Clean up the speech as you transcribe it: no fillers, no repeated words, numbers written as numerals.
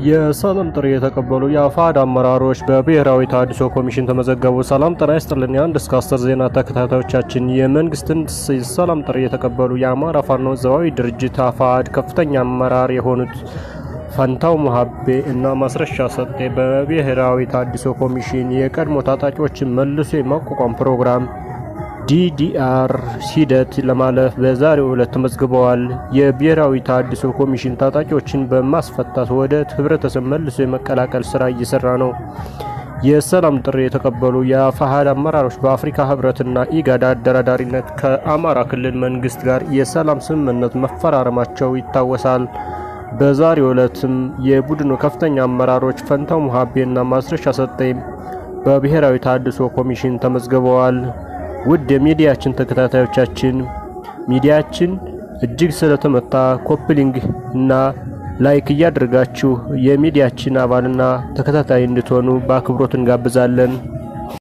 የሰላም ጥሪ የተቀበሉ የአፋሕድ አመራሮች በብሔራዊ ተሃድሶ ኮሚሽን ተመዘገቡ። ሰላም ጤና ይስጥልን። የ1 እስከ 10 ዜና ተከታታዮቻችን፣ የመንግስትን የሰላም ጥሪ የተቀበሉ የአማራ ፋኖ ህዝባዊ ድርጅት አፋሕድ ከፍተኛ አመራር የሆኑት ፈንታው ሙሀቤ እና ማስረሻ ሰጤ በብሔራዊ ተሃድሶ ኮሚሽን የቀድሞ ታጣቂዎችን መልሶ የማቋቋም ፕሮግራም DDR ሂደት ለማለፍ በዛሬው ዕለት ተመዝግበዋል። የብሔራዊ ተሃድሶ ኮሚሽን ታጣቂዎችን በማስፈታት ወደ ህብረተሰብ መልሶ የመቀላቀል ስራ እየሰራ ነው። የሰላም ጥሪ የተቀበሉ የአፋሕድ አመራሮች በአፍሪካ ህብረትና ኢጋድ አደራዳሪነት ከአማራ ክልል መንግስት ጋር የሰላም ስምምነት መፈራረማቸው ይታወሳል። በዛሬው ዕለትም የቡድኑ ከፍተኛ አመራሮች ፈንታው ሙሀቤና ማስረሻ ሰጤ በብሔራዊ ተሃድሶ ኮሚሽን ተመዝግበዋል። ውድ የሚዲያችን ተከታታዮቻችን፣ ሚዲያችን እጅግ ስለተመታ copy link እና like እያደረጋችሁ የሚዲያችን አባልና ተከታታይ እንድትሆኑ በአክብሮት እንጋብዛለን።